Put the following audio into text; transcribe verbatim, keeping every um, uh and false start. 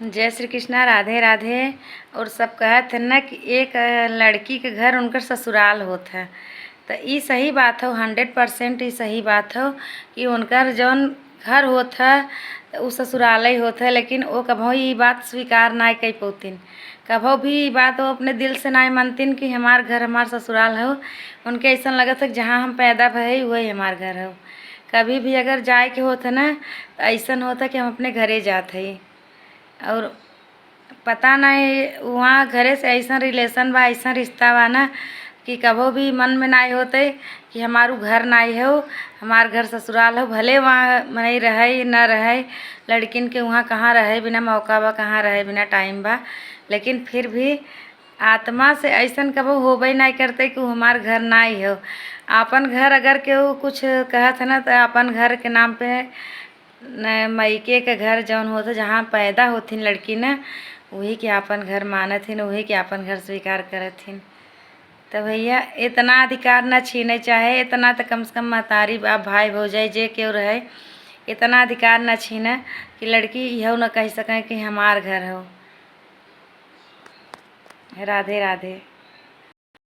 जय श्री कृष्णा, राधे राधे। और सब कहत है ना कि एक, अ, लड़की के घर उनकर ससुराल होत है, तो ई सही बात हो, हंड्रेड परसेंट ई सही बात हो कि उनकर जौन घर होत है, तो उ ससुराल ही होत है, लेकिन वो कभो ई बात स्वीकार नाय कर पौतिन। कभो भी ई बात वो अपने दिल से नाय मानतिन कि हमार घर हमार ससुराल हो। उनके ऐसन लगत है कि जहाँ हम पैदा भए, वही हमार घर हो। कभी भी अगर जाए के होत है ना, तो ऐसन होत है कि हम अपने घरे जात हई। और पता नहीं, वहाँ घरे से ऐसन रिलेशन बा, ऐसन रिश्ता बा ना कि कभो भी मन में नाई होते कि हमार उ घर नाई हो, हमार घर ससुराल हो। भले वहाँ मनई रहे न रहे, लड़किन के वहाँ कहाँ रहे बिना मौका बा, कहाँ रहे बिना टाइम बा, लेकिन फिर भी आत्मा से ऐसन कबो होबे नाई करते कि उ हमार घर नाई हो। आपन घर अगर केहू कुछ कहत है ना, तो आपन घर के नाम पे न, मायके के घर जौन होत है, जहाँ पैदा होथिन लड़की न, वही के आपन घर मानत हिन, वही के आपन घर स्वीकार करत हिन। तो भैया, इतना अधिकार ना छीने चाहे, इतना तो कम से कम महतारी बाप, भाई भौजाई जे केहू रहे, इतना अधिकार ना छीने कि लड़की इहो ना कह सके कि हमार घर हो। राधे राधे।